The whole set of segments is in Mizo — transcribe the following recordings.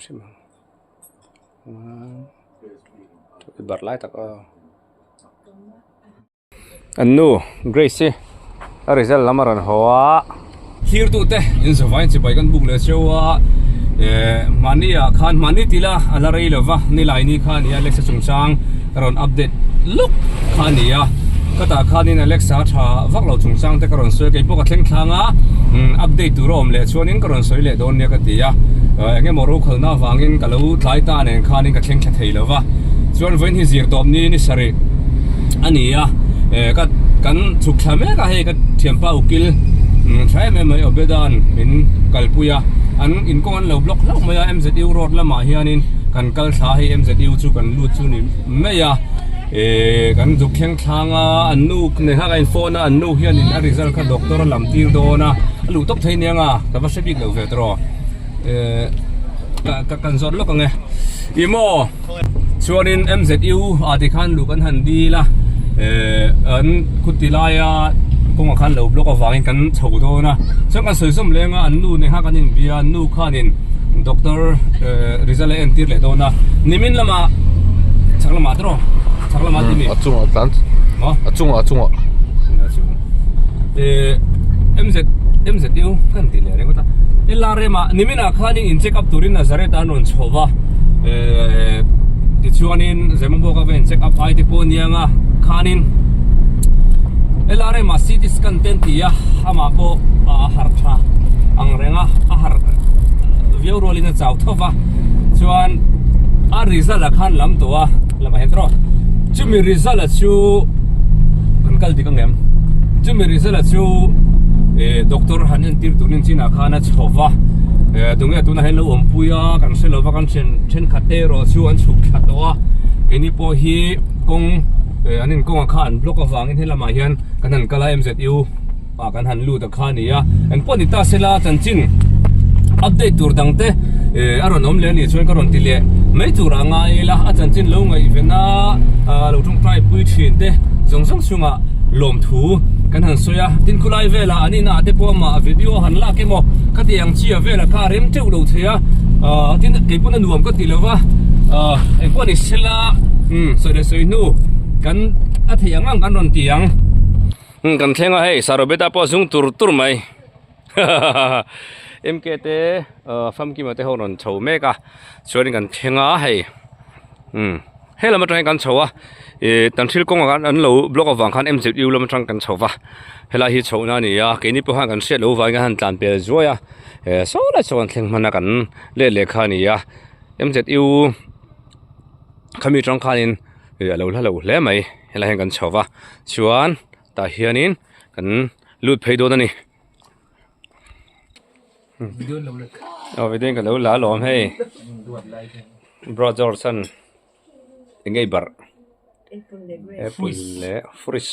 hrim ang i barh lai tak aw. An nu Grace hi a result lam a rawn haw a. Thlir tute in zavai chibai kan buk leh cheu a eh mahni ah khan mahni tih la a la rei lo va nilai ni kha a ni a Alexa chungchang ka rawn update lawk kha a ni a ka tah khanin Alexa tha vak lo chungchang te ka rawn sawi a keipawh ka thleng thlang a umm update tur a awm leh chuanin ka rawn sawi leh dawn nia ka ti a eng emaw rokhalna avangin ka lo tlai ta nen khanin ka thleng thla thei lo va chuan vawiin hi zir tawp ni ni sarih a ni a eh ka kan chhuk thla mek a hei ka thianpa ukil tha em em mai Obedan min kalpui a an inkawng an lo block hlauh mai a M_Z_U road lamah hianin kan kal thla a hei M_Z_U chu kan lut chu ni mai a eh kan zuk thleng thlang a an nu nei kha ka in phone a an nu hianin a result kha doctor a lam tir dawn a a luh tawp thei nia nga ka va hre bik lo ve tawh eh ka kan zawt lawk ang e ih maw. Chuanin MZU ah te khan luh kan han dil a eh an khuti laia kawngah khan lo block avangin kan chho dawn a chuan kan sawi zawm leng a an nu nen khan kan inbia an nu khanin doctor eh result a entir leh dawn a nimin lamah chhak lamah te rawh chhak lamah tih mi a chungah tlan maw a chungah a chungah a chung eh MZ MZU kan tih leh ringawt a LRM ah nimin ah khanin in check up turin Nazareth ah an rawn chho va. Ehh tichuanin Zemabawk a va in check up ai te pawh ania nga khanin LRM ah CT scan te an ti a amah pawh a harh tha ang reng a a harh viau rualin a chau tho va chuan a result ah khan lam tawh a lamah hian tawh chumi result ah chu kan kal dik ang em chumi result ah chu eh doctor han entir turin chinah khan a chho va eh tunge tunah hian lo awmpui a. Kan hre lova kan then thenkhat te erawh chu an chhuk thla tawh a keini pawh hi kawng eh an inkawngah kha an block avangin helamah hian kan han kal a M_Z_U ah kan han lut a kha a ni a engpawh ni ta sela chanchin update tur dang te eh a rawn awm leh a nih chuan ka rawn ti leh mai tur ah ngai ila a chanchin lo ngaihven a ah lo tawngtai pui thin te zawng zawng chungah lawmthu kan han sawi a tin khulai velah an inah te pawh amah video han lak emaw ka ti ang chi a velah kha a rem teuh lo thei a ahh tin kei pawn a nuam ka ti lo va ahh engpawh ni sela umm sawi leh sawi hnu kan a theih ang ang kan rawn ti ang umm kan thleng a hei sarobeta pawh a zung tur tur mai hahaha M_K te ahh famkima te ho rawn chho mek a chuanin kan thleng a hei umm he lam atangin kan chho a ih tan thil kawngah khan an lo block avang khan M_Z_U lam atang kan chho va helai hi chhohna a ni a keini pawh khan kan hriat loh vangin kan han tlan pel zuai a eh saw lai saw kan thleng hman a kan let leh kha a ni a M_Z_U khami atang khanin ih a lo hla lo hle mai helai hian kan chho va chuan tah hianin kan lut phei dawn a ni. Aw video in ka lo la alawm hei bro George an eng nge i barh apple leh fruits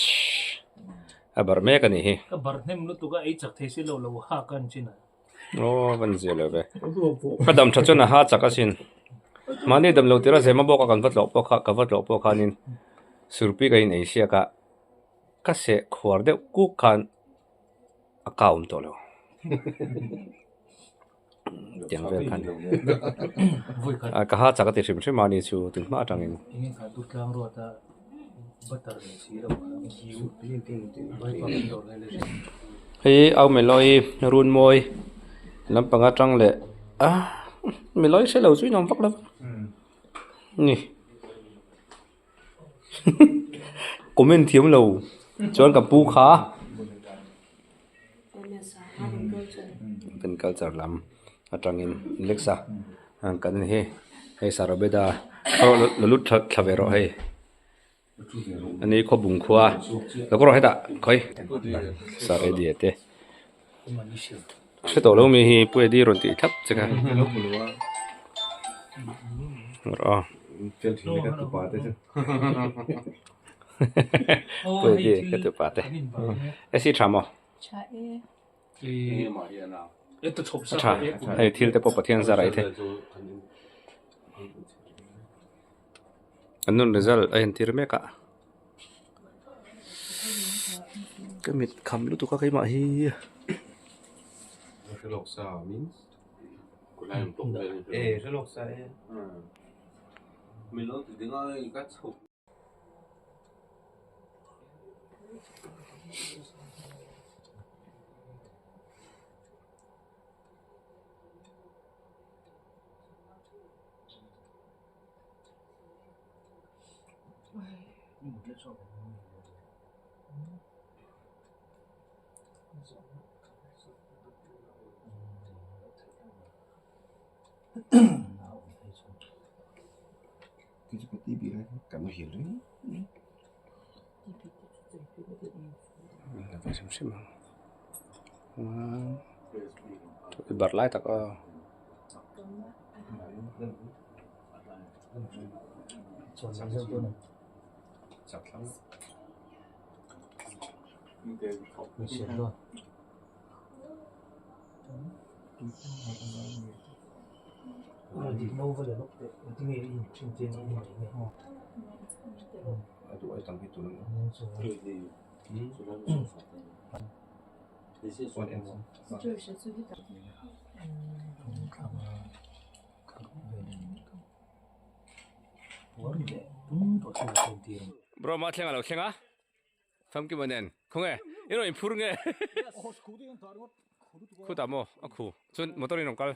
a barh mek a nih hi ka barh hnem lutuk a ei chak thei si lo lo hak a an chin a aw van zia lo ve ka dam tha chuan a ha chak asin mahni dam lo tir a zema bawk a kan va tlawh pawh kha ka va tlawh pawh khanin surpui ka in ei siak a ka seh khuar deuh kuk khan. a kau awm tawh lo tiang vel khan a ka ha chak a ti hrim hrim a ni chu tun hma atangin. Hei au Melawi Runmawi lampang atang leh a Melawi hre lo chu in awm vak lo va ni. Comment thiam lo chuan ka pu kha kan culture lam atangin Alexa kan hei hei Sarobeda lo lut thla ve rawh hei ani khawbung khua lo kawr rawh hetah khawi Saredia te hre tawh lo mi hi Pu Eddie rawn tih thlap che kha rawh Pu Eddie ka tupa te AC tha maw tha hei thil te pawh Pathian zar ai the an nun result a entir mek a. Ka mit kham lutuk a keimah hi. Barh lai tak aw. Bro ma thleng a lo thleng a famkima nen khawnge i rawn inphur nge khutah maw a khu chuan motor in rawn kal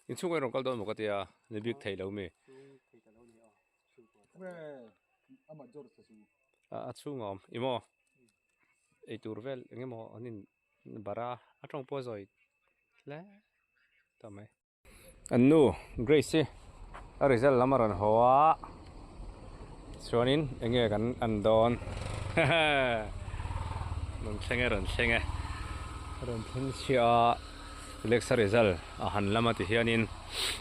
inchhungah in rawn kal dawn maw ka tia ni bik thei lo mi a chhungah awm i maw eitur vel eng emaw an in barh a a tawng pawh a zawi hle ta mai. An nu Grace hi a result lam a rawn haw a chuanin eng nge kan an dawn rawn thleng e rawn thleng e rawn thleng chhiah a Alexa result a han lam a ti hianin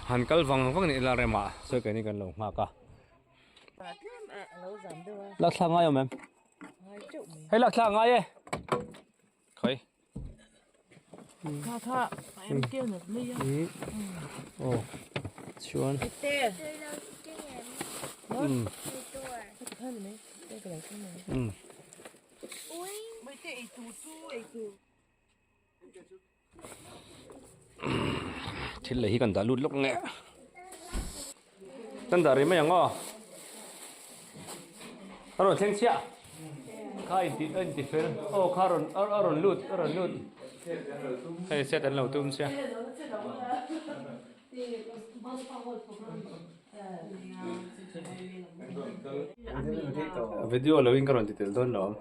han kal vang vang ni ila remah sawi keini kan lo nghak a lakthla ngai awm em hei lakthla ngai e khawi. Kha kha em kêu nat mai a. Aw chuan. Thil leh hi kan dah lut lawk nge. Kan dah rih mai ang aw. A rawn thleng chiah. Kha inti a inti fel. Aw kha rawn a rawn lut a rawn lut. Hei set an lo tum chiah. Video lo in ka rawn ti tel dawn lo ang.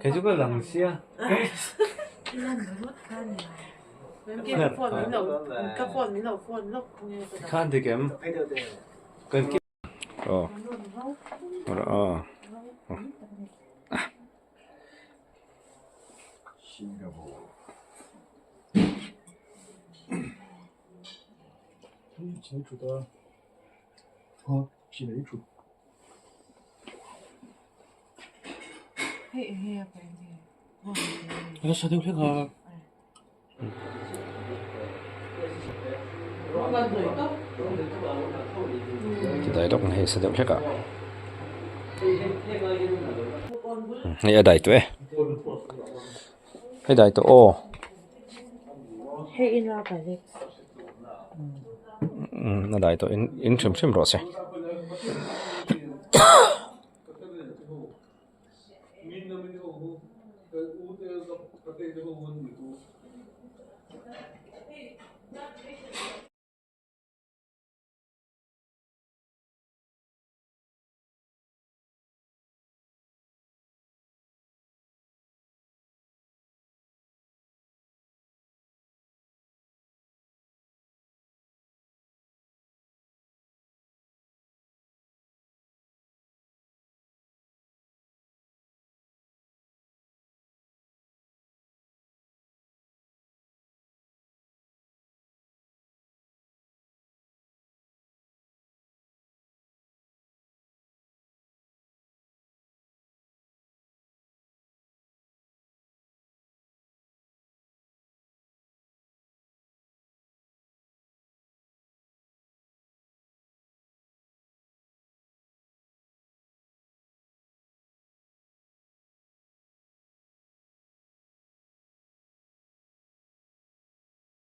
Kei chu ka lang sia. Tikhan dik em? Kan ki aw aw Nasa deuh hlek a. Tidai lawk hei sa deuh hlek a. Hei a dai tawh e. Hei dai tawh aw. A dai tawh in in hrim hrim rawh se.